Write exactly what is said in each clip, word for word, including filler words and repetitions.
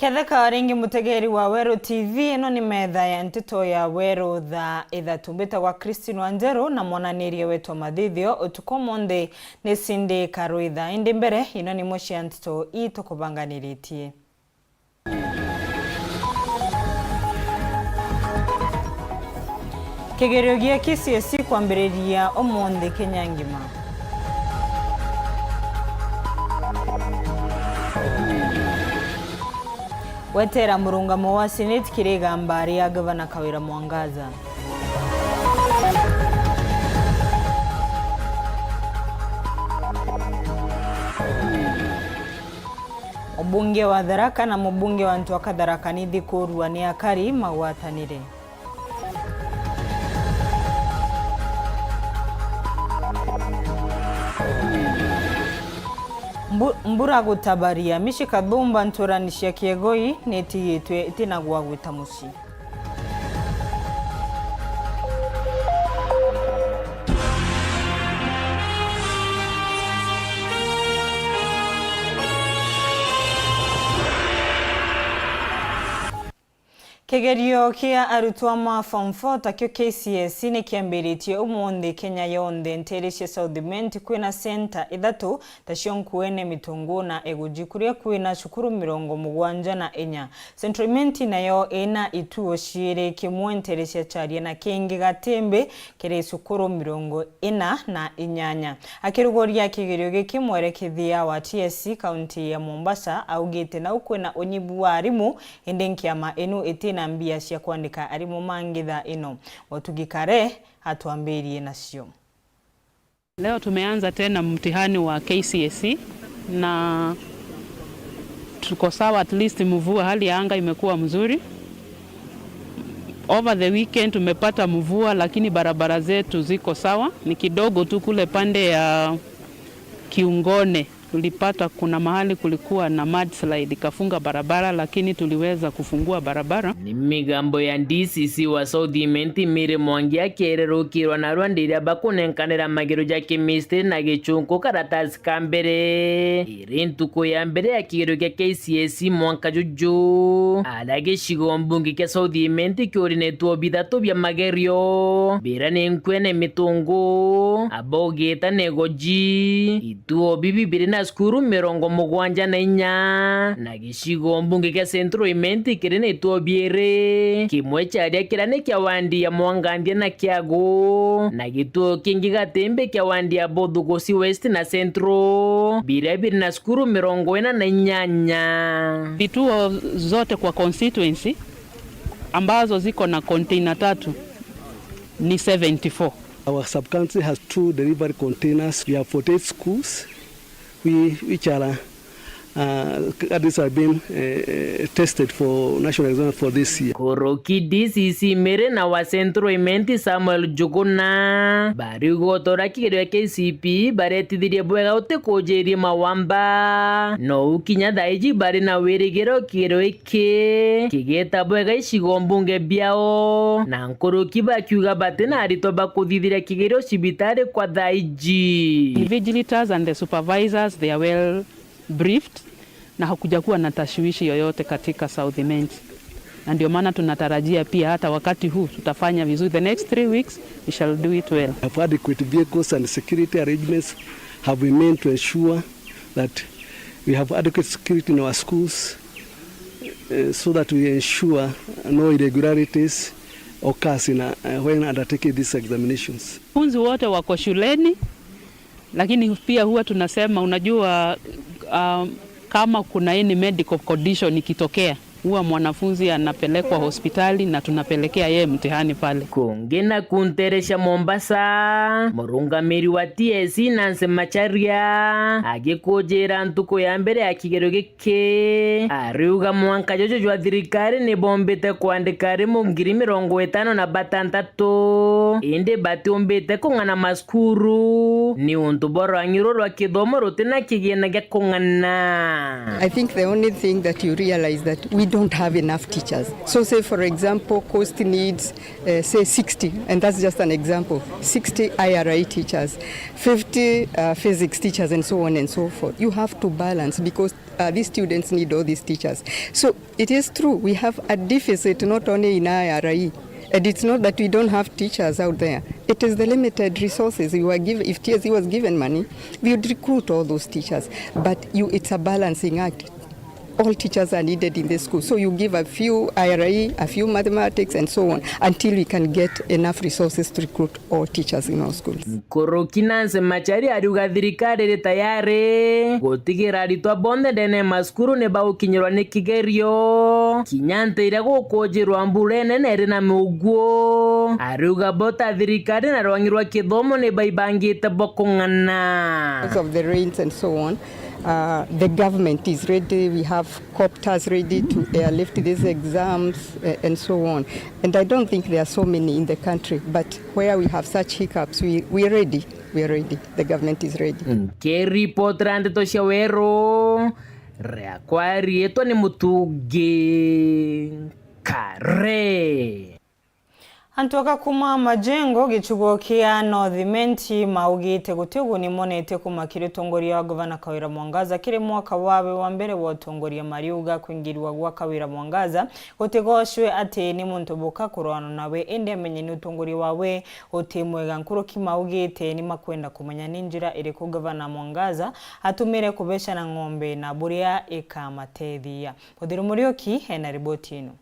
Ketheka ringi mutegeri wa Weru T V, ino ni metha ya nteto ya Weru thaa ithatu. Mbitagwa Christine Wanjeru na mwananirie wetu wa mathithio utuku umunthi ni Cindy Karwitha. Indi mbere, ino ni imwe cia nteto ii tukubanganiritie. Kigerio gia K C S E kwambiriria umunthi Kenya ngima. Gwetera murungamo wa Senate kiri igamba ria Gavana Kawira Mwangaza. Mubunge wa Tharaka na mubunge wa Ntwaka Tharaka Nithi kurua ni akari magwatanire. Mbu-, mbura gutabaria. Mishi Kathumba nturani cia Kiegoi nitigitwe itina gwa gwita mucii. Kigerio kia arutwo ma form four takio K C S E ni kiambiritie umunthi Kenya yonthe. Nteere cia South Imenti kwina center ithatu, tacio Nkuene, Mitungu na Eguji, kuria kwina cukuru mirongo mugwanja na inya. Central Imenti nayo ina ituo ciiri, kimwe nteere cia Charia na kingi Gatimbi, kiri cukuru mirongo ina na inyanya. Akiruguria kigerio giki, mwerekithia wa T S C kaunti ya Mombasa augite nau kwina unyibu wa arimu, indi nkiama inu itina mbia cia kwandika arimu mangi thaa ino. Mutugikare atwambirie nacio. Leo tumeanza tena mtihani wa K C S E na tuko sawa, at least mvua, hali ya anga imekuwa mzuri. Over the weekend tumepata mvua, lakini barabara zetu ziko sawa. Ni kidogo tu kule pande ya Kiungone tulipata kuna mahali kulikuwa na mudslide, ikafunga barabara, lakini tuliweza kufungua barabara. Ni migambo ya D C C wa South Imenti, Mary Mwangi, akiererukirwa narua ndiria bakunenkanira magerio ja chemistry na gichunku karatasi ka mbere. Iri ntuku ya mbere ya kigerio kia K C S E mwanka juju, aria gicigo mbunge kia South Imenti kiuri na ituo bithatu bia magerio, bira ni Nkuene, Mitungu, Abogita na Eguji. Ituo bibi biri na cukuru mirongo mugwanja na inya, na gicigo mbunge kia Central Imenti kiri na ituo biiri, kimwe Charia kiria ni kia wandi ya Mwangandia na Kiagu, na gituo kingi Gatimbi kia wandi ya Bothugusi West na Central, biria biri na cukuru mirongo ina na inyanya. Vituo zote kwa constituency ambazo ziko na container tatu ni seventy-four. Our sub-county has two delivery containers. We have forty-eight schools, we, which are, uh, these have been, uh, tested for national exam for this year. Kuruki D C C Mary na wa Central Imenti Samuel Njuguna bariuga utora kigerio kia K C P E baretithirie bwega utikujirie mawamba. Nou kinya thaa iji bari na wirigiro kigerio ki-, kigeta bwega icigo mbunge biao, na nkuruki bakiuga batina aritwa bakuthithiria kigerio cibitari kwa thaa iji. Invigilators and the supervisors, they are well briefed, na hakujakuwa na tashwishi yoyote katika South Imenti, na ndio maana tunatarajia pia hata wakati huu tutafanya vizuri. The next three weeks, we shall do it well. Have adequate vehicles and security arrangements have been made to ensure that we have adequate security in our schools, eh, so that we ensure no irregularities occurs in, uh, when undertaking these examinations. Wanafunzi wote wako shuleni, lakini pia huwa tunasema, unajua, um, kama kuna any medical condition ikitokea, huwa mwanafunzi anapelekwa hospitali na tunapelekea yeye mtihani pale. Kungi na kunterecia Mombasa, murungamiri wa T S C Nancy Macharia agikujira ntuku ya mbere ya kigerio giki, ariuga mwanka juju jwa thirikari ni bombite kwandika arimu ngiri mirongo itano na batantatu, indi batiumbite kung'ana macukuru. ni untu bwa rwang'i ruu rwa kithomo rutina kigina gia kung'ana. I think the only thing that you realize that we don't have enough teachers. So say for example, coast needs, uh, say sixty, and that's just an example, sixty I R I teachers, fifty, uh, physics teachers, and so on and so forth. You have to balance because, uh, these students need all these teachers. So it is true, we have a deficit not only in I R I, and it's not that we don't have teachers out there. It is the limited resources. We were given, if T S C was given money, we would recruit all those teachers. But you, it's a balancing act. All teachers are needed in the school. So you give a few I R I, a few mathematics, and so on, until we can get enough resources to recruit all teachers in all schools. Nkuruki Nancy Macharia ariuga thirikari iri tayari gutigira aritwa bonthe ndene ya macukuru ni bagukinyirwa ni kigerio, kinya nti iria gukujirwa mbura inene iri na muguo. Ariuga bo ta thirikari na rwang'i rwa kithomo ni baibangite bwa kung'ana. Because of the rains and so on, uh, the government is ready. We have copters ready to airlift these exams, uh, and so on. And I don't think there are so many in the country, but where we have such hiccups, we, we are ready. We are ready. The government is ready. Nkiripotera ndeto cia Weru, riakwa riitwa ni Mutungi Kare. Antu aka kuuma Majengo, gicigo kia North Imenti, maugite guti uguni monete kuuma kiri utongoria wa Gavana Kawira Mwangaza kiri mwaka wawe wa mbere wa utongoria, mariuga kwingirwa gwa Kawira Mwangaza gutigocwe ati ni muntu buka kurwana nawe, indi amenye ni utongoria wawe uti mwega. Nkuruki maugite ni makwenda kumenya ni njira iriku Gavana Mwangaza atumire kubecana ng'ombe na buria ikamatethia. Muthiru Muriuki ena riboti ino.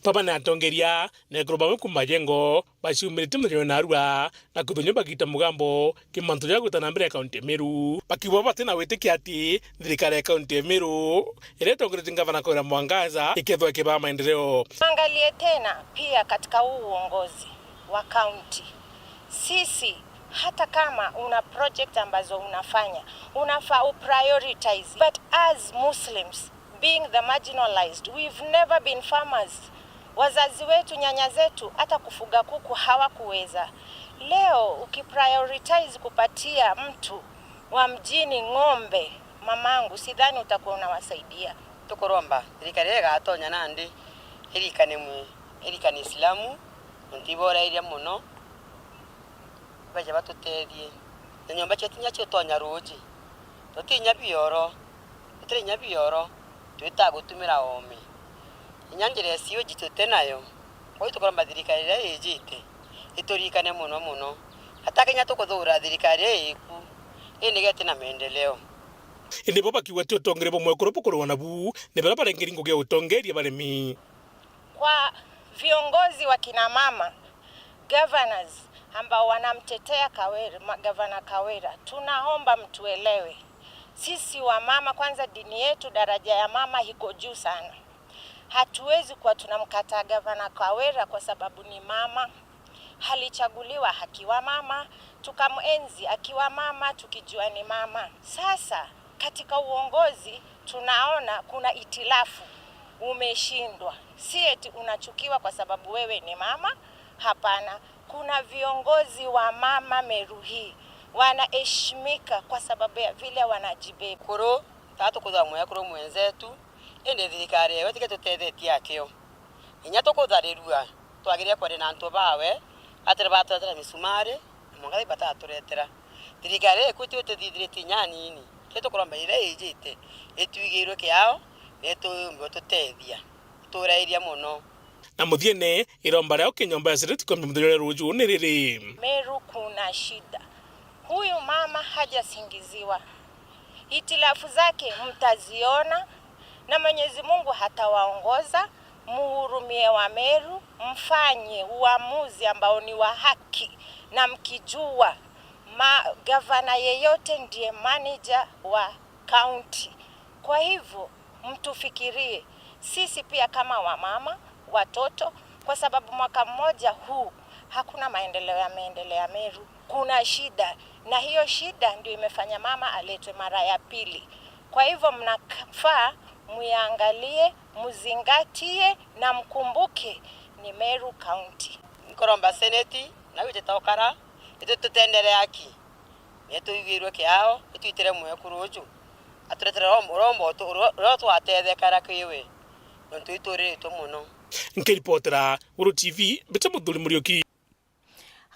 Baba na atongeria na ekuru bamwe kuuma Majengo baciumiritie muthenya wa narua na kwithwa bagita mugambo ki mantu ja gwita na mbere ya kaunti ya Meru, bakiuga batina witikia ati thirikari ya kaunti ya Meru iria itongeretue ni Gavana Kawira Mwangaza ikethwa ikibaa maendeleo. Tuangalie tena pia katika huu uongozi wa kaunti. Sisi, hata kama una project ambazo unafanya, unafaa uprioritize. But as Muslims, being the marginalized, we've never been farmers. Wazazi wetu, nyanya zetu, hata kufuga kuku hawakuweza. Leo ukiprioritize kupatia mtu wa mjini ng'ombe, mamangu, sidhani utakuwa unawasaidia. Tukuromba thirikari iria igatonya nandi irikane mwe, irikane Islamu, nontu iborairie mono, baje batutethie. Na nyomba cietu inya ciutonya ruuji, tuti inya bioro, tutiri inya bioro, twitaga gutumira oome. Inya njira ya sewage tuti nayo, kwou tukuromba thirikari iria ijite ituririkane mono mono. Ata kinya tukuthuura thirikari iria iku, indi geti na maendeleo. Indi bo bakiuga ti utongeria bumwe kuru bukurwa nabu ni baria barengeri ngugi ya utongeria barimi. Kwa viongozi wa kina mama, governors ambao wanamtetea Kawira, ma-, Gavana Kawira, tunaomba mtuelewe. Sisi wa mama, kwanza, dini yetu, daraja ya mama iko juu sana. Hatuwezi kuwa tunamkataa Gavana Kawira kwa sababu ni mama. Alichaguliwa akiwa mama, tukamuenzi akiwa mama, tukijua ni mama. Sasa, katika uongozi, tunaona kuna itilafu, umeshindwa. Si eti unachukiwa kwa sababu wewe ni mama, hapana. Kuna viongozi wa mama Meru hii wanaheshimika kwa sababu ya vile wanajibeba. Kuru, tata tukuthwa mwekuru mwenzetu, indi thirikari yewe tike tutethetie akio. Inya tukutharirua, twagirire kwaria na antu bawe, atiri baturetera misumari, na mwangathi bataturetera. Thirikari iku ti ututhithiritie inya anini. Kio tukuromba iria ijite, itwigirwe kiao, na ituumbe ututethia. Iturairia mono. Na muthiene, iromba riao ki nyomba ya Seneti kwambia muthenya uria ruuju ni riri. Meru kuna shida. Huyu mama hajasingiziwa. Hitilafu zake mtaziona, na Mwenyezi Mungu hatawaongoza, muhurumie wa Meru, mfanye uamuzi ambao ni wa haki, na mkijua ma-, gavana yeyote ndiye manager wa county. Kwa hivyo, mtufikirie sisi pia kama wamama, watoto, kwa sababu mwaka mmoja huu hakuna maendeleo yameendelea Meru. Kuna shida, na hiyo shida ndio imefanya mama aletwe mara ya pili. Kwa hivyo mnafaa muiangalie, muzingatie na mkumbuke ni Meru County. Nkuromba Seneti, na wite ta ukara, itu tutenderea aki. Nituiguirwe kiao, itwitire mwekuru uju. Aturetere rombo, rombo tu-, ro-, ruria twatethekera kiri we, nontu ituriritwe mono. Nkiripotera Guru T V, mbite Muthuri Muriuki.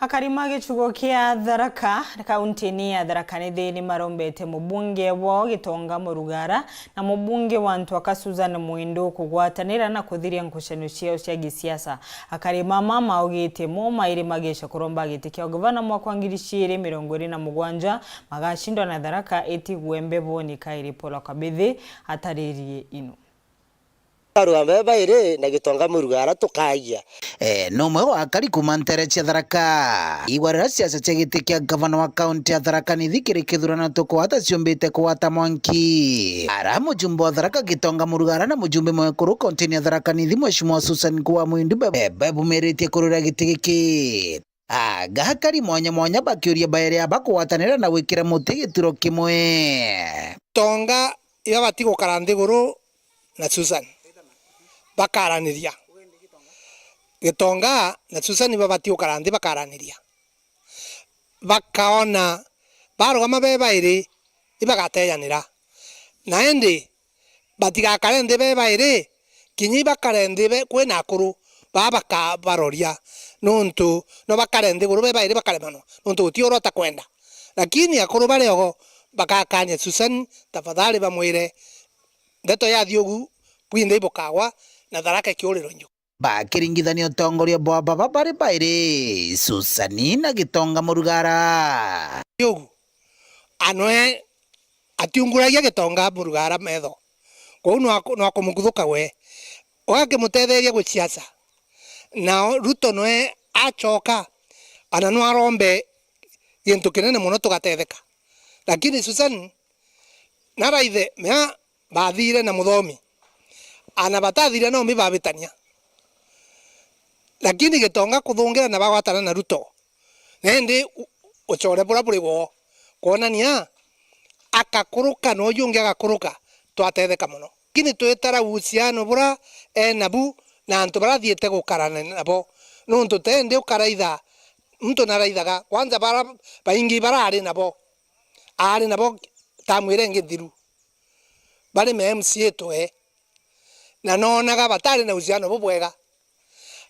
Akari ma gicigo kia Tharaka, kaunti-ini ya Tharaka Nithi, ni marombete mubunge wao Gitonga Murugara na mubunge wa Ntwaka Susan Mwindu kugwatanira na kuthiria ngucanio ciao cia gisiasa. Akari mama maugitie mo mairi mageca kuromba giti kia ugavana mwaka wa ngiri ciiri mirongo iri na mugwanja, magacindwa na Tharaka itigwe mbeboni kairi. Paul Kabithi ataririe inu. Arua mbeba iri na Gitonga Murugara tukagia. E, ni umwe wa akari kuuma ntere cia Tharaka. Igwa riria siasa cia giti kia gavana wa kaunti ya Tharaka Nithi kiri kithurano tukwata ciumbite kugwata mwanki. Ara mujumbe wa Tharaka Gitonga Murugara na mujumbe mwekuru kaunti-ini ya Tharaka Nithi Mheshimiwa Susan Kuwa Mwindu be-, be-, bebumiritie kurwira giti giki. Aga akari mwanya mwanya bakiuria bairi aba kugwatanira na gwikira muti gituro kimwe. Tonga iba bati gukara nthiguru na Susan, bakaraniria. Gitonga na Susan iba bati gukara nthi bakaraniria. Bakaona barugama be bairi, ibagatejanira. Na indi batigakare nthi be bairi, kinya ibakare nthi be, kwina akuru, baa bakabaroria, nontu no bakare nthiguru be bairi bakaremanwa, nontu guti uria utakwenda. Lakini akuru bari ogo bagakania Susan, tafadhali bamwire, ndeto yathi ugu, bwinthe ibukagwa, na Tharaka ikiurirwa inju. Bakiringithania utongoria bwa baba bari bairi, Susani na Gitonga Murugara. Ugu, anoe atiunguragia Gitonga Murugara metho. Kwou nwa-, nwakumukuthuka we. Ugakimutetheria gwi siasa. Nao Ruto noe acoka, ana nwarombe gintu kinene mono tugatetheka. Lakini Susan, naraithe, mea bathire na muthomi. Ana batathire na umi babitania. Lakini Gitonga kuthungira na bagwatana na Ruto. Na indi u-, ucore bura buri gwo. Kwonania, akakuruka na uyu ungi agakuruka, twatetheka mono. Lakini twitara uhusiano bura e nabu na antu bara athiite gukarana nabo. Nontu tendi ukaraitha, muntu naraithaga, kwanza bara baingi bara ari nabo. Ari nabo tamu iria ingi nthiru. Bari me M C A twe. Na noonaga batari na uhusiano bubwega.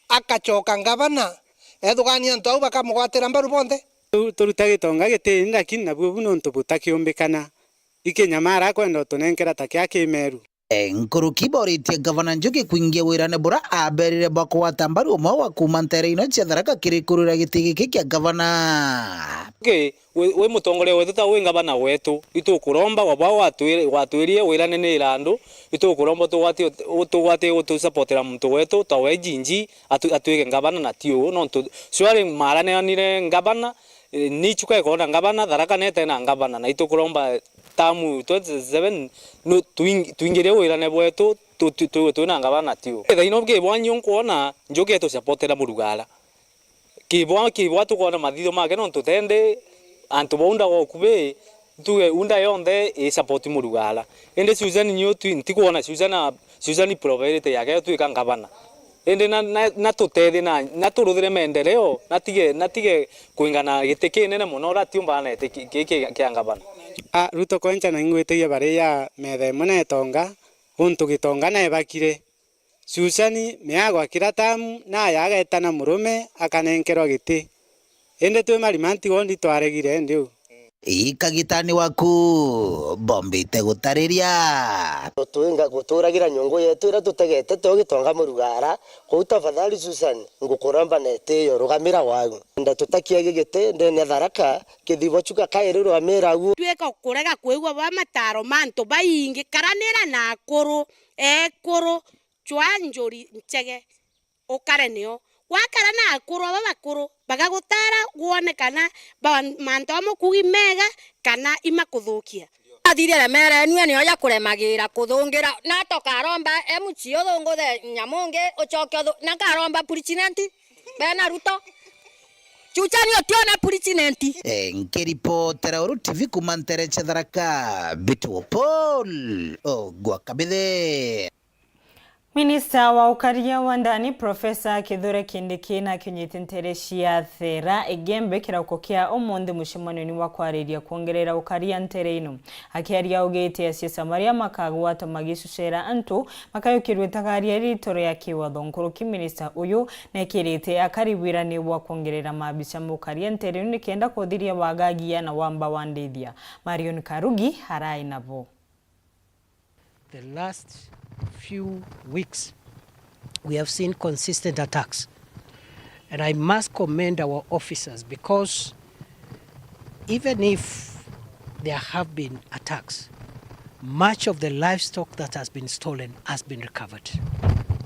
Akacoka ngavana, ethugania antu au bakamugwatira mbaru bonthe. Tu-, turuta Gitonga gitini, lakini nabu bu nontu butakiumbikana. Ikinyamara akwenda utunenkera ta kia kimeru. E, nkuruki boritie gavana Njuki kwingia wirane bura aberire bwa kugwata mbaru umwe wa kuuma ntere ino cia Tharaka kiri kurwira giti giki kia gavana. Njuki, wi, wi mutongoria wetu ta wi ngavana wetu, itukuromba wa bwa watwire-, watwirie wirane ni irandu, itukuromba utugwatie, utugwatie utusapotera muntu wetu ta we Jinji atu-, atwike ngavana na ti uu, nontu cwari marananire ngavana, e, ni ichuka ikona ngavana, Tharaka nete na ngavana, na itukuromba tamu twenty twenty-seven, no, twing-, twingire wirane bwetu, tu-, tu-, tu-, twina ngavana ti uu. Thaino kibwa nyo nkwona Njuki etusapotera Murugara. Kibwa, kibwa tukwona mathitho make nontu tende antu baunda gokubi, tuge unda yonthe i support Murugara. Indi Susan nyo twi-, ntikwona Susan a-, Susan probability yake ya twika ngavana. Indi na, na, na tutethie na, na turuthire maendeleo, na tige, na tige kwingana giti kinene mono uria atiumbaga na giti ki, ki, ki, kia ngavana. A, Ruto kwencha na ingwitigia bari ya metha imwe na Gitonga, untu Gitonga na ebakire. Susan miago akira tamu, naye agetana murume, akanenkerwa giti. Indi twi marima ntigo ndi twaregire ndiu. Ii kagitani waku, bombite gutariria. Gutwinga-, guturagira nyungu yetu iria tutegete tio Gitonga Murugara, kou tafadhali Susan, ngukuromba na itio, rugamira wau. Nda tutakiagi giti ndene ya Tharaka, kithibo chuka kairi rugamira u. Twika kurega kwigua ba mataro ma antu baingi, karanira na akuru, ekuru, cwa njuri nchege. Ukare nio. Wakara na akuru aba bakuru, bagagutara gwone kana ba-, mantu amwe kugi mega kana imakuthukia. Athiria remera enu enio ya kuremagira kuthungira, na tokaromba M C uthunguthe nyamu ngi, ucoke uthu-, na nkaromba president, bena Ruto. Chuchani utiona president. E, nkiripotera Uru T V kuma ntere cia Tharaka, Bitu Paul Ogwa Kabithe. Minista wa ukaria wa ndani, Profesa Kithure Kindiki, nakinyite ntere cia Thera Igembe kirauko kia umunthi mucemanioni wa kwariria kwongerera ukaria ntere ino. Akiaria augite asiasa maria makagwatwa magicucera antu makayukirwe itagaria rito ria kiwatho nkuruki, minista uyu nekirite akari wirani bwa kwongerera maabisa ma ukaria ntere ino nikenda kuthiria wagagia na wamba wa ndithia. Marion Karugi arai nabo. The last few weeks, we have seen consistent attacks. And I must commend our officers because even if there have been attacks, much of the livestock that has been stolen has been recovered.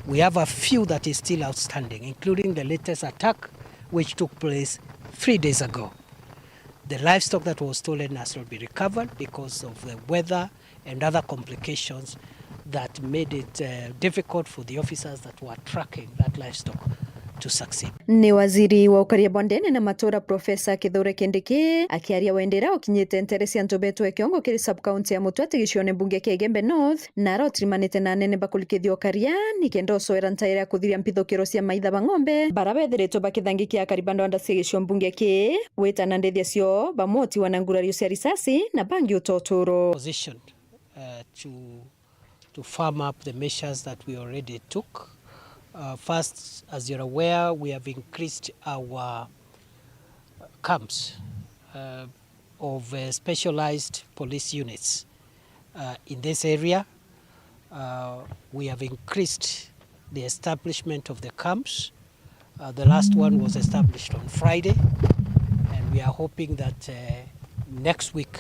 We have a few that is still outstanding, including the latest attack, which took place three days ago. The livestock that was stolen has not been recovered because of the weather and other complications that made it, uh, difficult for the officers that were tracking that livestock to succeed. Ni waziri wa ukaria bwa ndene na matura, Profesa Kithure Kindiki, akiaria wendera ukinyite ntere cia antu betwe kiongo kiri sub-county ya Mutwati gicione mbunge kia Igembe North, na arotirimanite na anene bakurikithia ukaria nikenda ucoera ntaira ya kuthiria mpithukiro cia maitha ba ng'ombe bara bethiritwe bakithangikia akari ba ndwanda cia gicigo mbunge kii, witana ndithia cio bamwe utiwa na ngurario cia risasi na bangi uta uturo. Positioned, uh, to, to firm up the measures that we already took. Uh, first, as you're aware, we have increased our camps, uh, of, uh, specialized police units, uh, in this area. Uh, we have increased the establishment of the camps. Uh, the last one was established on Friday, and we are hoping that, uh, next week,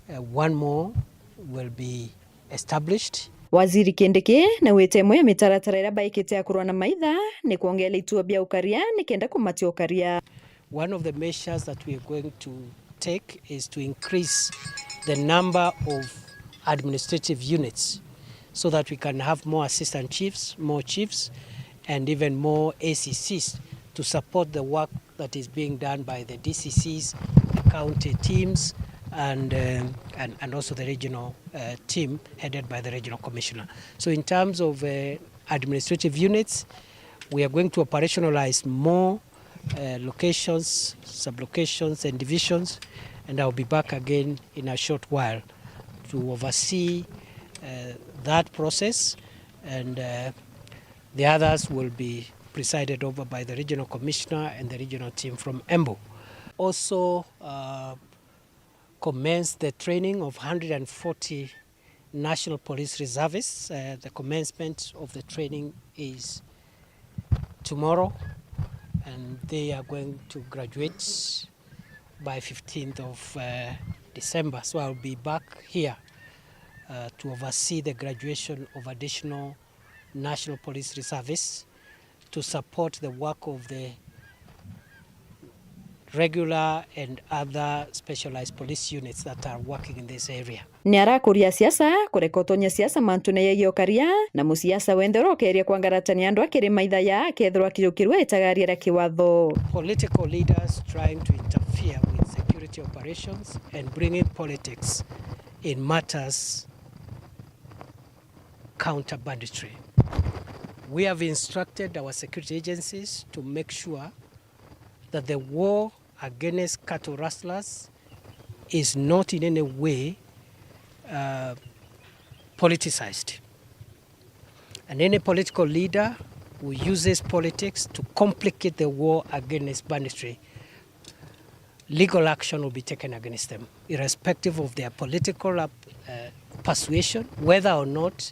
uh, one more will be established. Waziri Kindiki naugite imwe ya mitaratara iria baikite ya kurwa na maitha ni kwongeera ituo bia ukaria nikenda kumatia ukaria. One of the measures that we are going to take is to increase the number of administrative units so that we can have more assistant chiefs, more chiefs, and even more A C Cs to support the work that is being done by the D C Cs, the county teams, and, um, and, and also the regional, uh, team headed by the regional commissioner. So in terms of, uh, administrative units, we are going to operationalize more, uh, locations, sub-locations, and divisions, and I'll be back again in a short while to oversee, uh, that process, and, uh, the others will be presided over by the regional commissioner and the regional team from Embu. Also, uh, commence the training of hundred and forty National Police Reservists. Uh, the commencement of the training is tomorrow, and they are going to graduate by fifteenth of, uh, December. So I'll be back here, uh, to oversee the graduation of additional National Police Reservists to support the work of the regular and other specialized police units that are working in this area. Ni arakuria siasa kureka utonya siasa mantune yegie ukaria, na musiasa wenthe urokeria kwangaratania andu akiri maitha ya akethirwa akijukirua itagaria ria kiwatho. Political leaders trying to interfere with security operations and bringing politics in matters counter banditry. We have instructed our security agencies to make sure that the war against cattle rustlers is not in any way, uh, politicized. And any political leader who uses politics to complicate the war against banditry, legal action will be taken against them, irrespective of their political, uh, uh, persuasion, whether or not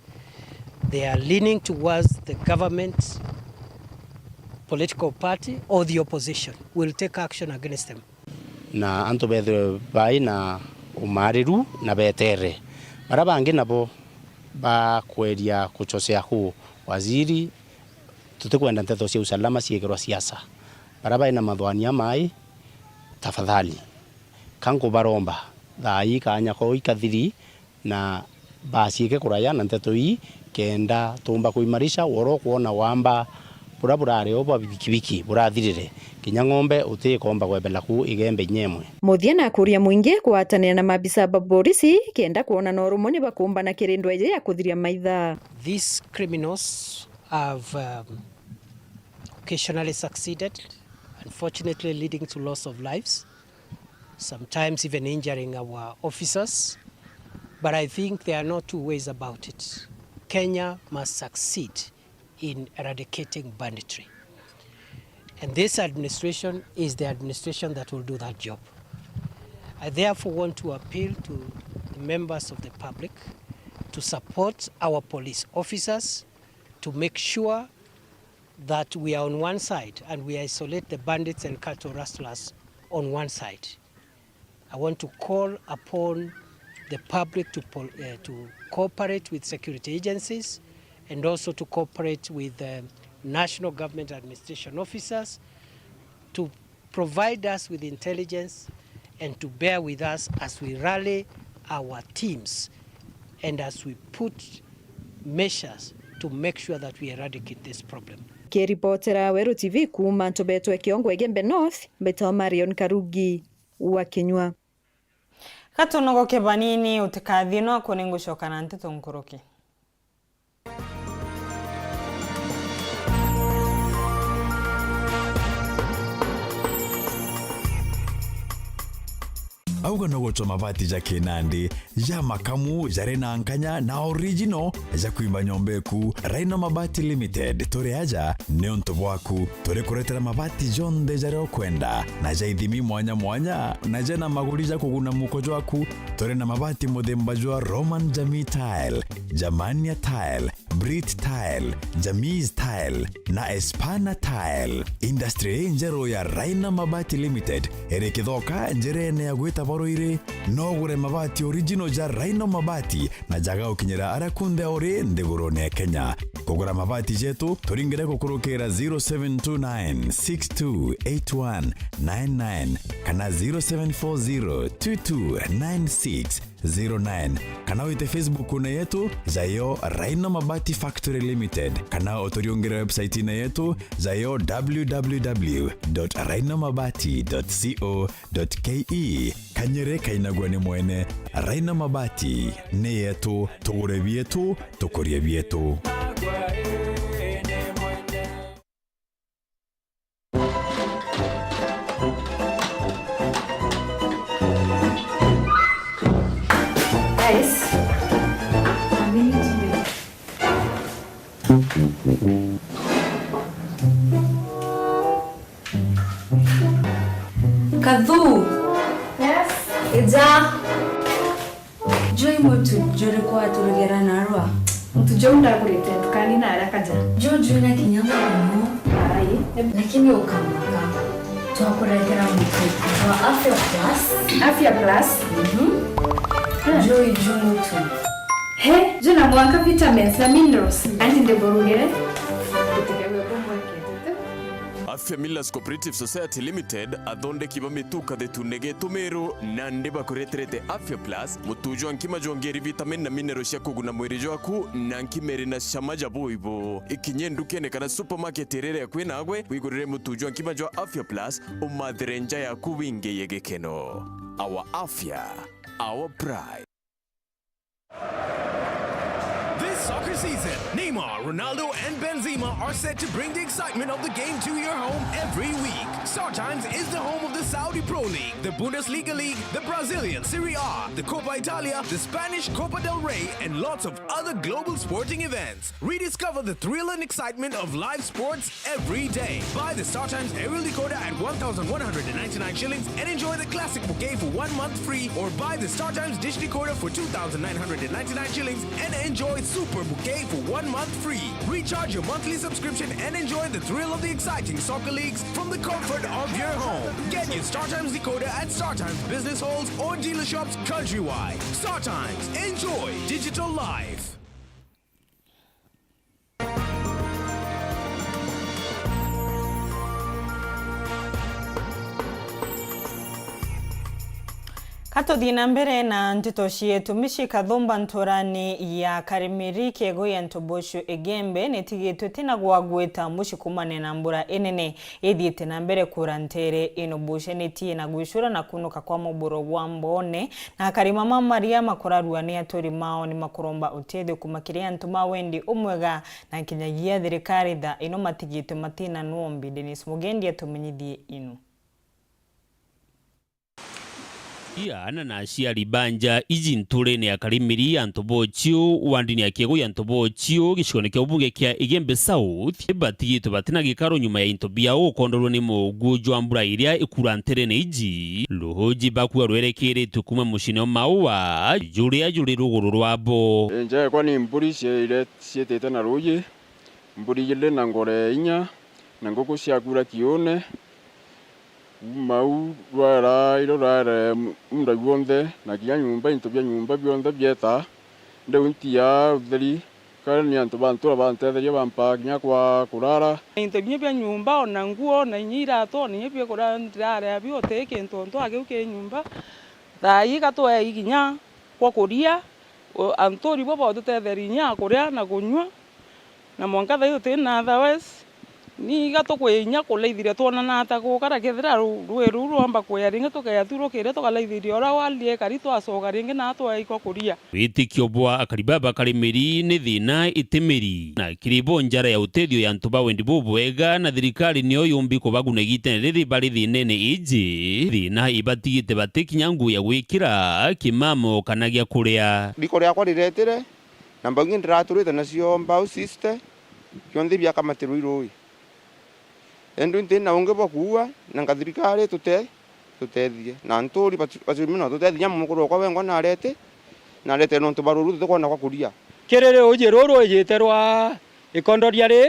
they are leaning towards the government political party or the opposition. We'll take action against them. Na antu bethirwe bai na umariru na betere. Baria bangi nabo bakweria kuchosea ku waziri, tutikwenda nteto cia usalama ciikirwa siasa. Baria bai na mathwani a mai, tafadhali, ka nkubaromba, thaa ii kaanya kau ikathiri, na baciike kuraya na nteto ii, kenda tuumba kuimarisha woro kwona wamba buria burari o bwa bikibiki burathirire, kinya ng'ombe utikomba kwebela ku Igembe inya imwe. Muthia nakuria mwingi kugwatanira na maabisa ba borisi kenda kwona no rumwe ni bakumbana kiri ndwa iji ya kuthiria maitha. These criminals have, um, occasionally succeeded, unfortunately leading to loss of lives, sometimes even injuring our officers. But I think there are no two ways about it. Kenya must succeed in eradicating banditry. And this administration is the administration that will do that job. I therefore want to appeal to the members of the public to support our police officers to make sure that we are on one side and we isolate the bandits and cattle rustlers on one side. I want to call upon the public to pol-, uh, to cooperate with security agencies and also to cooperate with the national government administration officers to provide us with intelligence and to bear with us as we rally our teams and as we put measures to make sure that we eradicate this problem. Kiripotera Weru T V kuuma Ntubetwe Kiongwe Igembe North, mbitwa Marion Karugi wa Kinyua. Gatunogoke banini, utikathie nwaku, ningucoka na nteto nkuruki. Auga no gucwa mabati ja kinandi, ja makamu, jari na nkanya na original, ja kwimba nyomba eku. Rhino Mabati Limited, turi aja niuntu bwaku. Turi kuretera mabati jonthe jaria ukwenda, na ja ithimi mwanya mwanya, na jena maguri ja kuguna muko jwaku. Turi na mabati muthemba jwa Roman Jamii Tile, Germania Tile, Brit Tile, Jamis Tile na Espana Tile. Industry ii njeru ya Rhino Mabati Limited iri Kithoka, njirene ya gwita Boruiri. No ugure mabati original ja Rhino Mabati na jaga gukinyira aria kunthe uri nthigurune ya Kenya. Kugura mabati jetu, turingire gukurukira zero seven two nine six two eight one nine nine kana zero seven four zero two two nine six zero nine, kana wite Facebook-ine yetu, jayo Rhino Mabati Factory Limited, kana uturiungire website-ine yetu, jayo w w w dot rhino mabati dot co dot k e. Kanyere kainagua ni mwene. Rhino Mabati ni yetu, tugure bietu, tukurie bietu. Guys, Kathu. Yes. Ija. Juu i mutu juriku waturugera narua? Mutu juu ndagurite ndukani na aria kaja. Juu juu na kinya muno. Ai. Lakini ukamaka. Twakuretera mutu wa Afya Plus. Afya Plus? Mhm. Ah. Juu i juu mutu. He, juu na mwanka vitamins na minerals. Anti ndigurugire. Gutigagwe kumwekete. Afya Millers Cooperative Society Limited, athondeki ba mitu kathetune getu Meru, nandi bakureterete Afya Plus, mutu jwa nkima jwongeri vitamin na mineral cia kuguna mwiri jwaku, na nkima iri na cama ja buibu. Ikinye ndukene kana supermarket iria iri akui nagwe, wigurire mutu jwa nkima jwa Afya Plus, umathire nja yaku wingiye gikeno. Our Afya, our pride. This soccer season, Neymar, Ronaldo, and Benzema are set to bring the excitement of the game to your home every week. StarTimes is the home of the Saudi Pro League, the Bundesliga League, the Brazilian Serie A, the Copa Italia, the Spanish Copa del Rey, and lots of other global sporting events. Rediscover the thrill and excitement of live sports every day. Buy the StarTimes aerial decoder at one thousand one hundred and ninety-nine shillings and enjoy the classic bouquet for one month free, or buy the StarTimes dish decoder for two thousand nine hundred and ninety-nine shillings and enjoy super bouquet for one month free. Recharge your monthly subscription and enjoy the thrill of the exciting soccer leagues from the comfort of your home. Get your StarTimes decoder at StarTimes business halls or dealer shops countrywide. StarTimes. Enjoy digital life. Atuthii na mbere na nteto cietu. Micii Kathumba nturani ya Karimiri, Kiego ya Ntobocio Igembe nitigitwe tina gwa gwita mucii kumania na mbura inene ithiite na mbere kuura nteere ino. Bucenitie na gwicura na kunuka kwa muburo gwa Mboone na Karimama maria makurarua ni aturi mao, ni makuromba utethio kuma kiri antu ma wendi umwega na nkinyagia thirikari thaa ino matigitwe matina nuombi. Dennis Mugendi atumenyithie ino. Aana na aciari ba nja iji nturene ya Karimiri ya Ntobocio, wandini ya Kiego ya Ntobocio, gicigoone kia ubunge kia Igembe South, batigitwe batina gikaro nyuma ya into biao gukondorwa ni mugu jwa mbura iria ikura nterene iji. Ruhuji bakuga rwerekeretwe kuuma muciine o Maua, juria juri ruguru rwabo. Injekwa ni mburi ciaire ciitite na ruuji, mburi ijiri na ngore inya, na nguku ciakuura kiuune. Kuuma au rwaera iro rwaere muunda gwonthe, na kinya nyomba, into bia nyomba bionthe bieta. Riu ntia utheri, kari ni antu ba ntura bantetheria bampaa kinya kwa kurara. Into binya bia nyomba, ona nguo, na inya iratu, ona inya biakuria ndirare abio, uti kintu ontu akiu ki nyomba. Thaa ii gatwei kinya kwa kuria, o, anturi bo batutetheria inya kuria na kunyua, na mwanka thaa ii tuti na otherwise, ni iga tukwinya kulaithiria twonana ata gukara kethira ru-, rui ruu rwomba kwea ringi tukeya tu rukire tukalaithiria uria wali ekari twacoka ringi na twaikwa kuria. Witikio bwa akari baba Karimiri ni thina iti miri, na kiri bo njara ya utethio ya antu ba wendi bubwega, na thirikari niyo yumbi kubaguna igitene riri bari thinene iji. Thina ibatigite bati kinya nguu ya gwikira, kimamo kana gia kuria. Riko riakwa riretire, na mbau ingi ndiraturite nacio mbau sixty, bionthe biakamatirwe i ruui. Indi nti na ungi bwa kuua, na nga thirikari tute-, tutethie. Na nturi batu-, bacumi no tutethie, nyamu mukuru okwa wengwa narete, narete nontu bwa ruru tutikwona kwa kuria. Kiri ruuji ruru rwijite rwa ikondoria ri,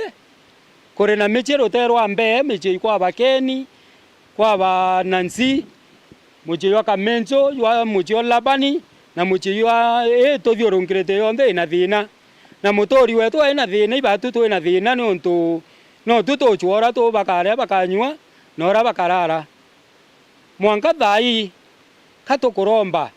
kuri na micii rute rwa mbee, micii kwa Bakeni, kwa ba Nancy, mucii jwa Kamenjo, jwa mucii o Labani, na mucii jwa ii tuthiurungirite yonthe ina thina. Na muturi wetu ai na thina, ibatu twi na thina, niuntu no tu tucua uria tu bakaria bakanyua, na uria bakarara. Mwanka thaa ii, ka tukuromba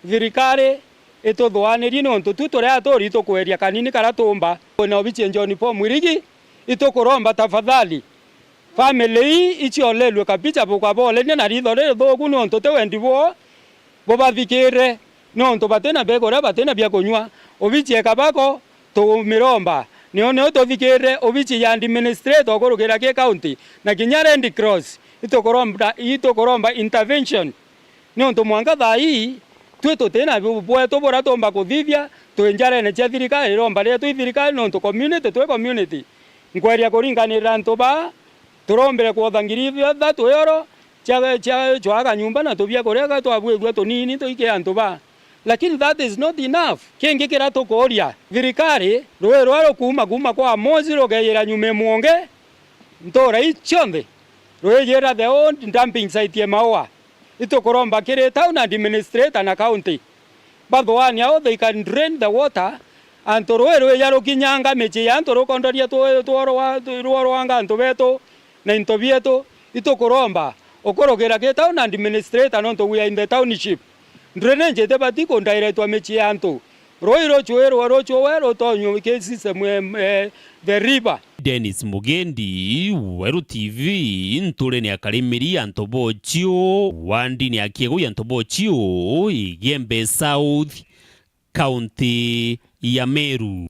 thirikari ituthuanirie, niuntu tu turi aturi itukweria kanini karia tuumba. Kwina obici John Paul Mwirigi, itukuromba tafadhali, family ii iciolerue kabicha bukabolenia na ritho ririthuku, niuntu ti wendi bwoo bubathikire, niuntu batina bia kuria, batina bia kunyua. Obici e Kabako, tumiromba, nio, nio tuthikire obici ya administrator ukurukira ki county, na kinya Red Cross, itukuromba, itukuromba intervention. Niuntu mwanka thaa ii, twi tutina bu-, bwetu buria tuumba kuthithia, twi njarene cia thirikari, iromba rietu i thirikari, niuntu community twi community. Nkweria kuringanirira antu baa, turombire kwotha ngiri ithatu euro cia, cia, cwaga nyumba na tubia kuria ga twabuirua tunini tuikie antu baa. Lakini that is not enough. Kingi kiria tukuuria, thirikari, ruui ruria rukuuma kuuma kwa Amosi rukeyira nyuma e Mwonge, ntuura ii cionthe, ruijira the old dumping site e Maua. Itukuromba kiri town administrator na county, bathuania how they can drain the water, antu ruui ruija rukinyanga micii ya antu rukondoria tu-, tuorwa-, tu-, ruorwanga antu betu na into bietu. Itukuromba ukurukira ki town administrator, nontu we are in the township. Drainage itibati kundirectwa micii ya antu. Ruui rucui rwa rucui we rutonywe ki system, eh, eh, the river. Dennis Mugendi, Weru T V, nturene ya Karimiri ya Ntobochio, wandini ya Kiegu ya Ntobochio, Igembe South, kaunti ya Meru.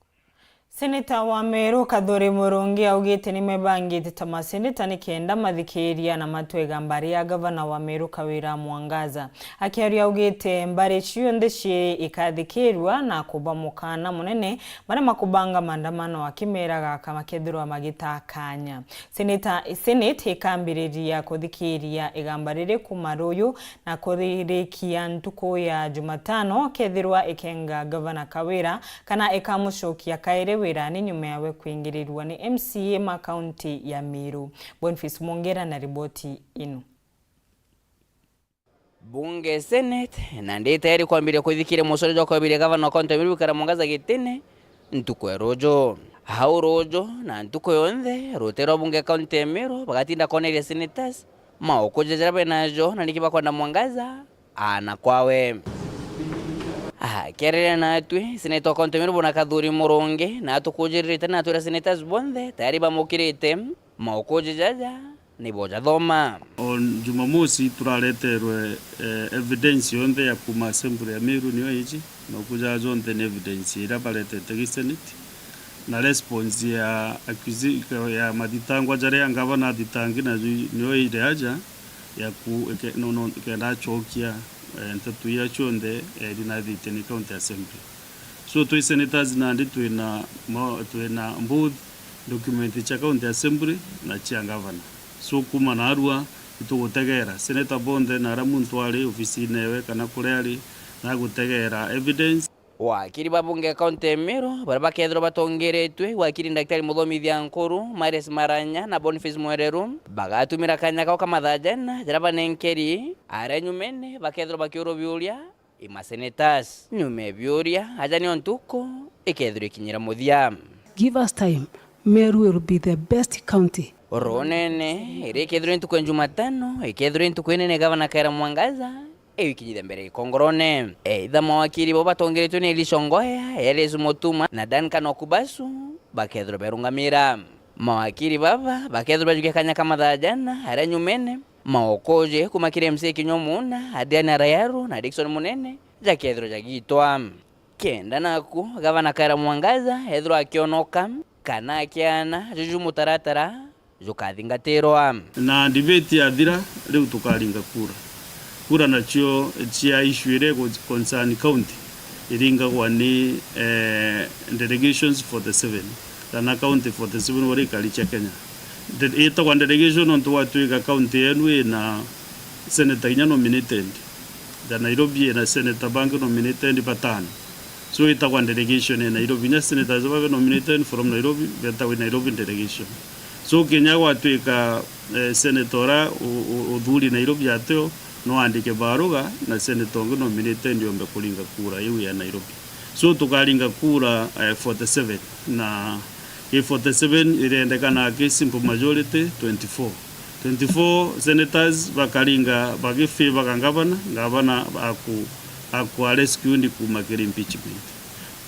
Seneta wa Meru Kathuri Murungi augite nimebangite ta maseneta nikenda mathikiria na matwega mbari ya gavana wa Meru Kawira Mwangaza. Akiaria augite mbari cionthe cii ikathikirua na kuba mukana munene baria makubanga maandamano, akimeraga ka-, makethirwa magita kanya. Seneta, Senate ikambiriria kuthikiria igamba riri kuma ruyu na kuririkia ntuku ya Jumatano, kethirwa ikenga gavana Kawira kana ikamucokia kairi wirani nyuma yawe kwingirirua ni M C A ma kaunti ya Meru. Boniface Mwongera na riboti ino. Bunge Senate, na nditayari kwambiria kwithikiria mucorio jwa kwebiria gavana wa kaunti ya Meru Kawira Mwangaza gitine ntuku ya ruju. Hau ruju na ntuku yonthe, rutere rwa bunge kaunti ya Meru bagatinda koneria senators maukuja jaria benajo na niki bakwenda Mwangaza aana kwawe. Akiariria natwi, Seneta wa County ya Meru Bwana Kathuri Murungi na atukujiririte na atwira senators bonthe tayari bamukirite maukuji jaja ni bojathoma. On Jumamosi turareterwe, eh, evidence yonthe ya kuma assembly ya Meru niyo iji, na ukuja jonthe ni evidence iria baretete gi Senate, na response ya accusi-, ya mathitangwa jaria ngavana athitangi na ju-, niyo iri aja ya ku-, ike-, no, no, kenda acokia, eh, nteto iria cionthe, eh, iri na thiite ni County Assembly. So, twi senators nandi twina mo-, twina both document cia County Assembly na cia Governor. So, kuma narua itugutegera. Senator bonthe na aria muntu ari ofisine ewe kana kuria ari, nagutegera evidence. Wakiri ba bunge County ya Meru, baria bakethirwa batongeretwe, wakiri Daktari Muthomithia Nkuru, Marius Maranya na Boniface Mwereru, bagatumira kanya kao ka mathaa jana, jaria banenkeri, aria nyumene bakethirwa bakiurwa biuria, i masenators. Nyuma e biuria, aja nio ntuku ikethirwa ikinyira muthia. Give us time, Meru will be the best county. Runene, iria ikethirwa i ntuku ya Jumatano, ikethirwa i ntuku inene gavana Kawira Mwangaza, iu ikinyithe mbere ikongorone. Either mawakiri bau batongeretwe ni Elisha Ongoya, Elias Mutuma na Duncan Okubasu, bakethirwa berungamira. Mawakiri baba bakethirwa bajukia kanya ka mathaa jana, aria nyumene, maukuji kuma kiri M C A Kinyua Muna, Adrian Arayaru na Dickson Munene, jakethirwa jagitwa. Kenda naku, gavana Kawira Mwangaza ethirwa akionoka, kana akiana juju mutaratara jukathingatirwa. Na debate yathira, riu tukaringa kura. Kura nacio cia issue iria igu concern county iringagwa ni, eh, delegations forty seven, kana county forty seven uria ikari cia Kenya. De-, itagwa delegation nontu gwatuika county yenu ina senator inya nominated, ja Nairobi ina senator bangi nominated batano. So itagwa delegation ya Nairobi. Inya senators babe nominated from Nairobi, betagwa Nairobi delegation. So kinya gwatuika, eh, senator uria u-, u-, uthuri Nairobi ateo, no andike baruga na senator ungi nominated yombe kuringa kura iu ya Nairobi. So tukaringa kura, eh, forty seven, na ki forty seven irendekana ki simple majority twenty four. Twenty four senators bakaringa bagifavour gavana, gavana aku, akwa rescued kuma kiri impeachment.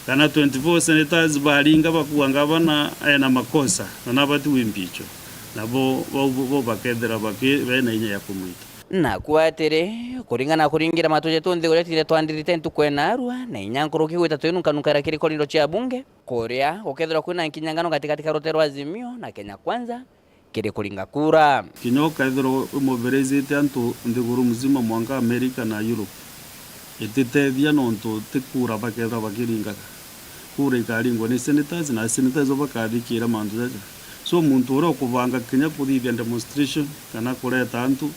Kana twenty four senators baringa bakuga gavana ena makosa na nabati gwimpichwa, nabo bau bo bakethira baki-, bena inya ya kumwita. Naku atiri, kuringana na kuringira matu jetu nthiguru jatigire twandirite ntuku enarua, na inya nkuruki gwita twinunkanukara kiri korindo cia bunge, kuria gukethirwa kwina nkinyangano gatigati ka rute rwa Azimio na Kenya Kwanza, kiri kuringa kura. Kinya ukethirwa umobilizite antu nthiguru mzima, mwanka America na Europe, ititethia nontu ti kura bakethirwa bakiringaga. Kura ikaringwa ni senators, na senators bo bakathikira mantu jaja. So, muntu uria ukubanga kinya kuthithia demonstration kana kureta antu,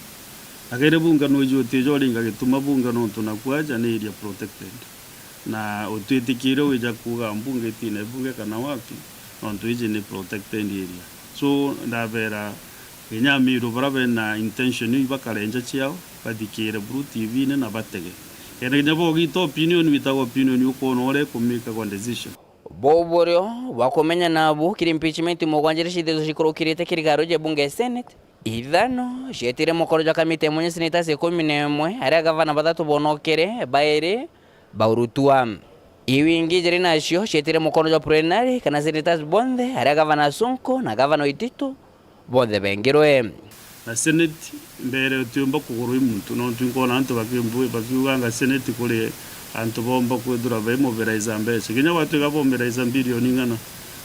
akiri bunge nwiji utiija uringa gituma bunge nontu naku aja ni area protected. Na utwitikire wija kuuga mbunge itine bunge kana wapi, nontu iji ni protected area. So, ndabera kinya Amiru baria bena intention iu ibakare nja ciao, bathikire Blue T V-ini na batege. Kenda kinya bogita opinion, witaga opinion ukwona uria ikumikagwa decision. Buu burio bwa kumenya nabu kiri impeachment mugwanja iria cithitwe cikurukirite kiri garu ja bunge ya Senate, ithano cietire mukono jwa kamiti ya mwanya senators ikumi na imwe, aria gavana bathatu bonokere, bairi baurutua. Iu ingi jiri nacio cietire mukono jwa plenary kana senators bonthe, aria gavana Sonko na gavana Waititu bonthe bengirwe. Na Senate mbere utiumba kugurwa i muntu, nontu inkwona antu bakimbu-, bakiuganga Senate kuri antu bomba kwithirwa baimobilize mbeca. Kinya gwatuika bomobilize bilioni ing'ana,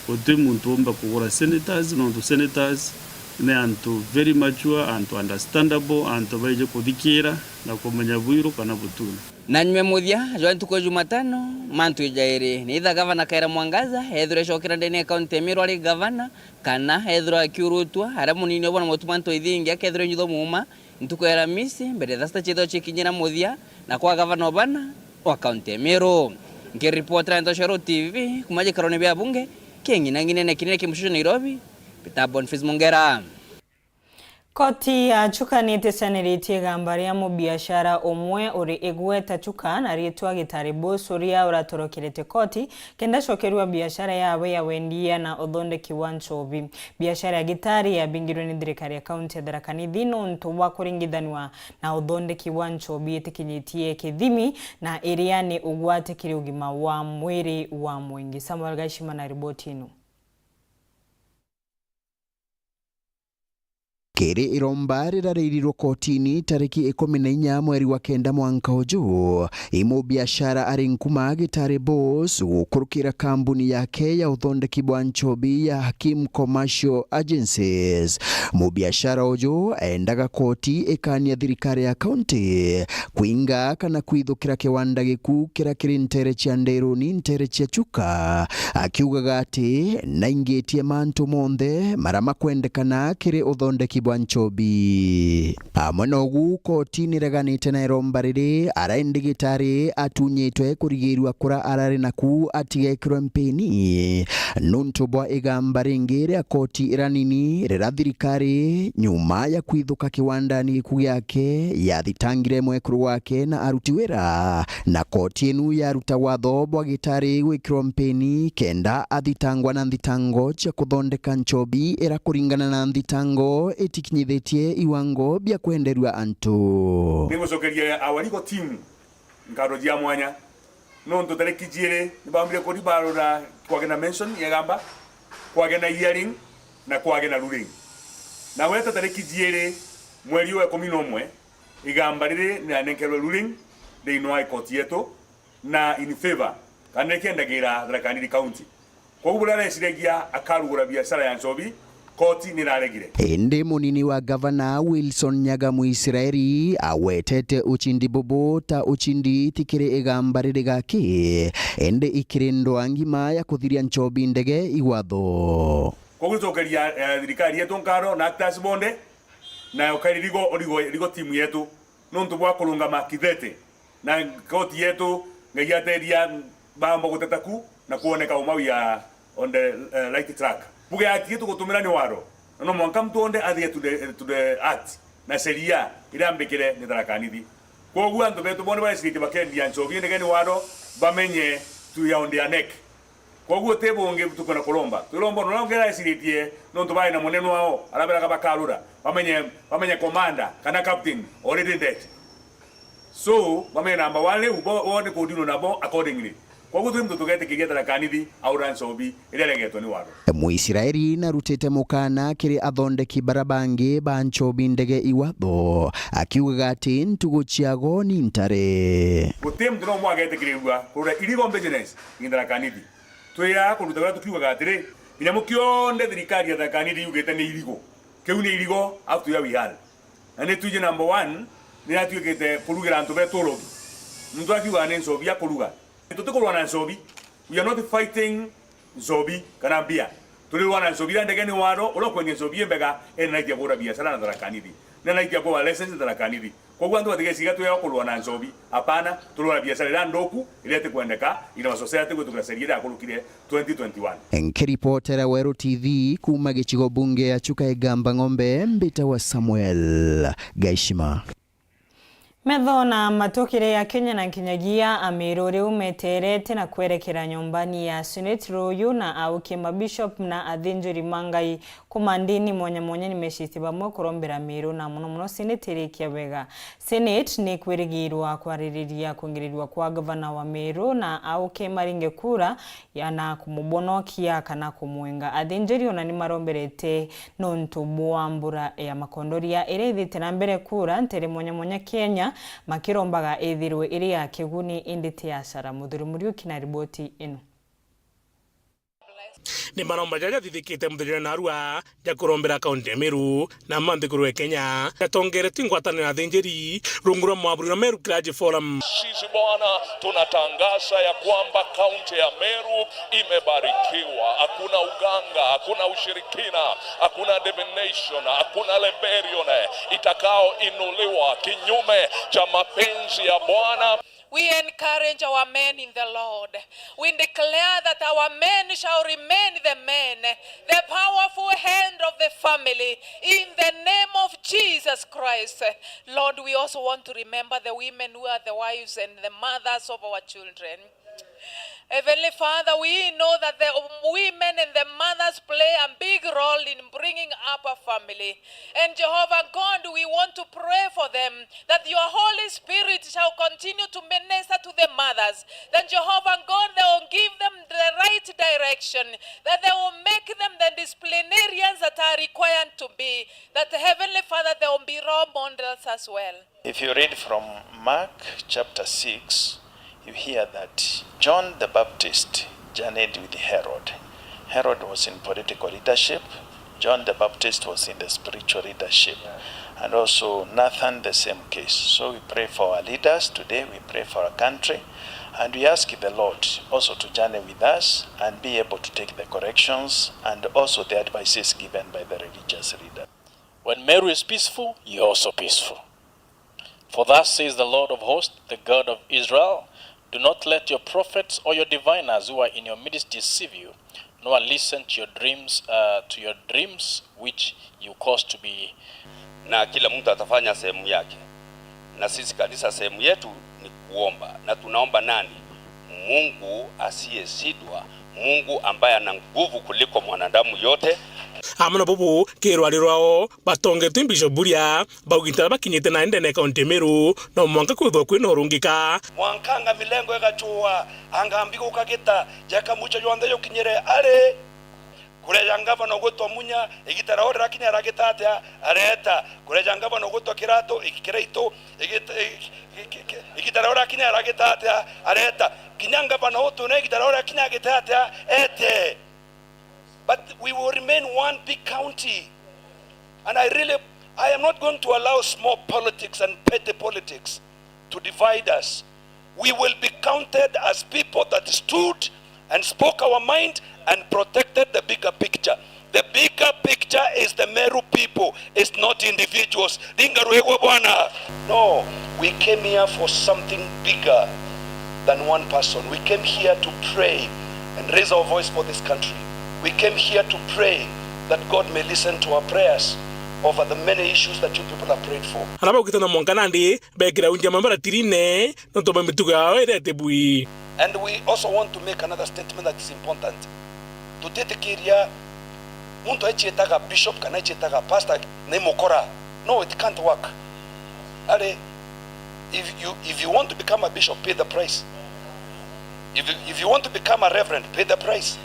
guti muntu umba kugura senators, nontu senators ni antu very mature, antu understandable, antu baiji kuthikira na kumenya bwiru kana butune. Na nyuma muthia jwa ntuku ya Jumatano, mantu jairi, ni either gavana Kawira Mwangaza ethirwe ecokera ndene ya kaunti ya Meru ari gavana, kana ethirwa akiurutwa, aria munini obona Mutuma M'Ethingia akethirwa enyithwa muuma ntuku ya Aramisi, mbere thaa sita ciethirwa cikinyira muthia, na kwa gavana obana wa kaunti ya Meru. Nkiripotera Ntoshero T V, kuma gikarone bia bunge kia ng'inang'inene kinene ki mucicio Nairobi, Peter Boniface Mungera. Koti ya Chuka ni iticaniritie igamba ria mubiashara umwe uri igweta Chuka na riitwa Gitari Boss, uria uratorokerete koti kenda acokerua biashara yawe ya wendia na uthondeki wa nchobi. Biashara ya Gitari yabingirwe ni thirikari ya kaunti ya Tharaka Nithi nontu bwa kuringithanua na uthondeki wa nchobi itikinyitie kithimi na iria ni ugwati kiri ugima wa mwiri wa mwingi. Samuel Gaishima na riboti ino. Kiri iromba riraririrwe kotini tariki ikumi na inya mweri wa kenda mwanka uju, i mubiashara ari nkuma Gitari Boss gukurukira kambuni yake ya uthondeki bwa nchobi ya Hakim Commercial Agencies. Mubiashara uju endaga koti ikania thirikari ya kaunti kwinga kana kwithukira kiwanda giku kiria kiri ntere cia Nderuni, ntere cia Chuka, akiugaga ati naingitie mantu monthe maria makwendekana kiri uthondeki bwa nchobi. Amwe nogu, koti nireganite na iromba riri, ara indi Gitari atunyitwe kurigirua kura arari naku atigekirwe mpini nuntu bwa igamba ringi ria koti iranini rira thirikari, nyuma ya kwithuka kiwandani giku giake, yathitangire mwekuru wake na aruti wira, na koti inu yaruta watho bwa Gitari gwikirwa mpini kenda athitangwa na nthitango cia kuthondeka nchobi ira kuringana na nthitango itikinyithitie iwango bia kwenderua antu. Ningucokeria our legal team nkatho cia mwanya, nontu tariki ciiri ni baumbire kuri barura kwage na mention ya igamba, kwage na hearing, na kwage na ruling. Na weta tariki ciiri mweri wa ikumi na umwe, igamba riri ni rianenkerwe ruling thiini wa koti yetu na in favour, kana rikiendagira Tharaka Nithi County. Kwogu buria areciragia akarugura biashara ya nchobi, koti niraregire. Indi munini wa gavana Wilson Nyaga Muisraeli agwetete ucindi bubu ta ucindi ti kiri igamba riri gaki, indi ikiri ndwaa ngima ya kuthiria nchobi ndege i watho. Kwogu tucokeria, eh, thirikari yetu nkatho na actors bonthe, na ukairi rigo, rigo, rigo timu yetu. Nontu bwa kurungama kithete na koti yetu, Ngai ateethia baamba guteta ku na kwoneka uma we are on the, eh, right track. Buge ati tugutumira ni waro, na no mwanka muntu onthe athie to the, to the act na sheria iria mbikire ni Tharaka Nithi. Kwoguo antu betu bonthe bareciritie bakendia nchobi ndege ni waro, bamenye tu ya on their neck. Kwoguo ti bungi tukwenda kuromba. Twiromba uria ungi areciritie nontu bae na munene wao, araberaga bakarura. Bamenye, bamenye commander kana captain already dead. So, bamenye number one riu, bo, bo ni kudinwa nabo accordingly. Kwoguo twi muntu tugetikiria Tharaka Nithi aura nchobi iria iregetwe ni waro. Muisraeli narutite mukana kiri athondeki bara bangi ba nchobi ndege i watho, akiugaga ati ntugu ciago ni ntare. Guti muntu no umwe agetikirirua kurura illegal business in Tharaka Nithi. Twiaga kuruta uria tukiugaga atiri, kinyamu kionthe thirikari ya Tharaka Nithi yugite ni irigo. Kiu ni irigo, up to where we are. Na ni twiji number one, ni yatuikite kurugira antu betu urogi. Muntu akiugaga ni nchobi akuruga. Tutikurwa na nchobi. We are not fighting nchobi kana mbia. Turirwa na nchobi iria ndege ni waro, uria ukwendia nchobi imbega, ena right ya kuura biashara na Tharaka Nithi. Ena right ya kuura license na Tharaka Nithi. Kwoguo antu batigeciria twi o kurua na nchobi. Hapana, turua na biashara iria nthuku, iria itikwendeka in our society gwitukira sheria iria yakurukire twenty twenty-one. Nkiripotera Weru T V kuuma gicigo bunge ya Chuka Igamba Ng'ombe, mbitawa Samuel Gaishima. Metho na matu kiri ya Kenya na nkinyagia Amiru riu meterete na kwerekera nyombani ya Senate ruyu na auki ma bishop na athinjiri ma Ngai kuma ndini mwanya mwanya nimecitie bamwe kurombera Meru na mono mono Senate irikia wega. Senate ni kwirigirwa kwaririria kwingirirua kwa gavana wa Meru na auke maringe kura ya na kumubonokia kana kumwenga. Athinjiri ona ni maromberete nontu bwa mbura ya makondoria iria ithite na mbere kura ntere mwanya mwanya Kenya, makirombaga ithirwe iri ya kiguni indi ti asara. Muthuri Muriuki na riboti ino. Ni maromba jaria jathithikite muthenya narua ja kurombera kaunti ya Meru na manthikuru ya Kenya, jatongeretwe ngwataniro ya athinjiri rungu rwa mwaburi na Meru Clergy Forum. Sisi Bwana, tunatangaza ya kwamba kaunti ya Meru imebarikiwa. Hakuna uganga, hakuna ushirikina, hakuna divination, hakuna rebellion itakaoinuliwa kinyume cha mapenzi ya Bwana. We encourage our men in the Lord. We declare that our men shall remain the men, the powerful hand of the family, in the name of Jesus Christ. Lord, we also want to remember the women who are the wives and the mothers of our children. Heavenly Father, we know that the women and the mothers play a big role in bringing up a family. And Jehovah God, we want to pray for them, that your Holy Spirit shall continue to minister to the mothers. Then Jehovah God, they will give them the right direction, that they will make them the disciplinarians that are required to be, that Heavenly Father, they will be role models as well. If you read from Mark chapter six, you hear that John the Baptist journeyed with Herod. Herod was in political leadership, John the Baptist was in the spiritual leadership, and also Nathan, the same case. So we pray for our leaders today, we pray for our country, and we ask the Lord also to journey with us and be able to take the corrections and also the advices given by the religious leaders. When Meru is peaceful, you're also peaceful. For thus says the Lord of hosts, the God of Israel, "Do not let your prophets or your diviners who are in your midst deceive you, nor listen to your dreams, uh, to your dreams which you cause to be." Na kila mtu atafanya sehemu yake. Na sisi kanisa, sehemu yetu ni kuomba. Na tunaomba nani? Mungu asiyeshindwa, Mungu ambaye ana nguvu kuliko mwanadamu yote. Amwe na bubu, ki rwari rwao, batongetwe ni Bishop Buria, baugite baria bakinyite na ndene ya kaunti ya Meru, no mwanka kwithwa kwina urungika. Mwanka anga milengo igachua, anga mbigu ukagita, jeka mucho yonthe yukinyire ari. Kureja ngavana ugwitwa Munya, igita riao rirakinya aragita atia? Areta. Kureja ngavana ugwitwa Kiratu, igi-, Kiraitu, igita, igi-, igi-, igi-, igita riao rirakinya aragita atia? Areta. Kinya ngavana utu na igita riao rirakinya agita atia? Ete. But we will remain one big county. And I really, I am not going to allow small politics and petty politics to divide us. We will be counted as people that stood and spoke our mind and protected the bigger picture. The bigger picture is the Meru people, it's not individuals. Ringa rwigwa bwana. No, we came here for something bigger than one person. We came here to pray and raise our voice for this country. We came here to pray that God may listen to our prayers over the many issues that you people have prayed for. Aria baugite na mwanka nandi bekira unja mambara tirine, nontu bwa mitugo yao iria iti bui. And we also want to make another statement that is important. Tutitikiria muntu aiciitaga bishop kana aiciitaga pastor ni mukora. No, it can't work. Ari, if you, if you want to become a bishop, pay the price. If you, if you want to become a reverend, pay the price.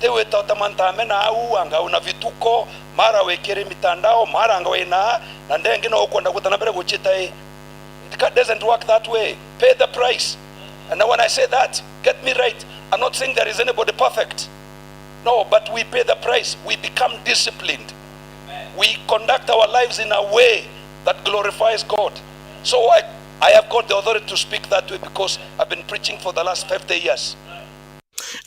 Ti wita utamantame na au anga una vituko, mara wikiri mitandao, mara anga wina, na ndengi no ukwenda guta na mbere gucita i. It ca-, doesn't work that way. Pay the price. And now when I say that, get me right. I'm not saying there is anybody perfect. No, but we pay the price. We become disciplined. We conduct our lives in a way that glorifies God. So I, I have got the authority to speak that way because I've been preaching for the last fifty years.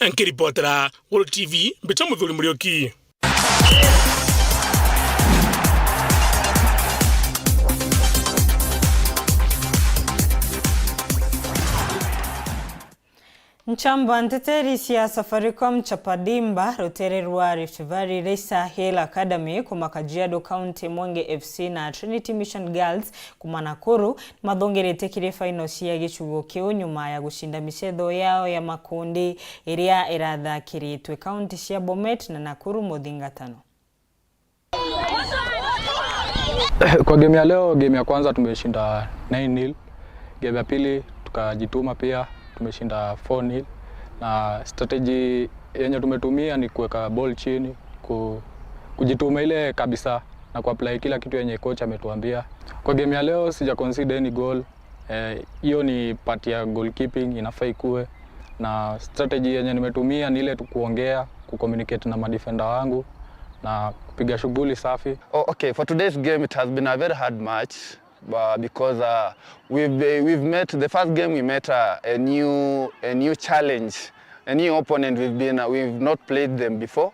Nkiripotera World T V, mbita Muthuri Muriuki. Nchamba nteteri cia Safaricom Chapadimba, rutere rwa Rift Valley Racer Hill Academy kuma Kajiado County, Mwenge F C na Trinity Mission Girls kuma Nakuru, nimathungirite kiri final cia gicigo kiu nyuma ya gucinda micetho yao ya makundi iria irathakiritwe kaunti cia Bomet na Nakuru muthingatano. Kwa game ya leo, game ya kwanza tumeshinda nine nil. Game ya pili tukajituma pia, tumeshinda four nil. Na strategy yenye tumetumia ni kuweka ball chini, ku-, kujituma ile kabisa na kuapply kila kitu yenye coach ametuambia. Kwa game ya leo sija concede any goal. Eh, hiyo ni part ya goalkeeping inafaa ikue, na strategy yenye nimetumia ni ile tu kuongea, kucommunicate na madefender wangu na kupiga shughuli safi. Oh, okay, for today's game it has been a very hard match, uh, because, uh, we've, we've met, the first game we met, uh, a new, a new challenge, a new opponent we've been, uh, we've not played them before,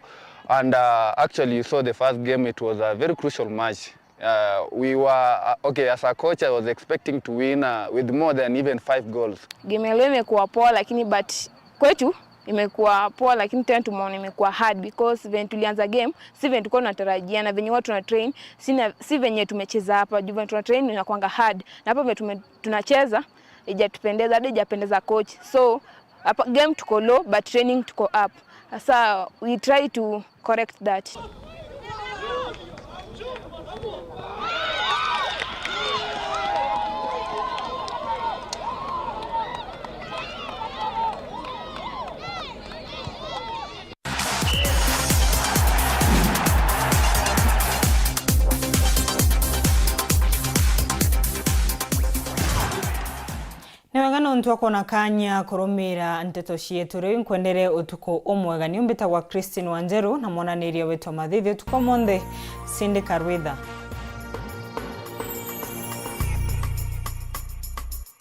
and, uh, actually you saw the first game, it was a very crucial match. Uh, we were, uh, okay, as a coach, I was expecting to win, uh, with more than even five goals. Game ya leo imekuwa poa, lakini but kwetu imekuwa poa, lakini tena tumeona imekuwa hard because venye tulianza game si venye tulikuwa tunatarajia, na venye watu tuna train si na- si venye tumecheza hapa. Juu venye tuna train inakuanga hard, na hapa venye tume- tunacheza ijatupendeza, hadi ijapendeza coach. So hapa game tuko low but training tuko up. Sasa we try to correct that. Ni wega nontu wa kwona kanya kurumira nteto cietu. Riu nkwendere utuku umwega. Ni umbitagwa Christine Wanjeru na mwananiria wetu wa mathithi utuku umunthi, Cindy Karwitha.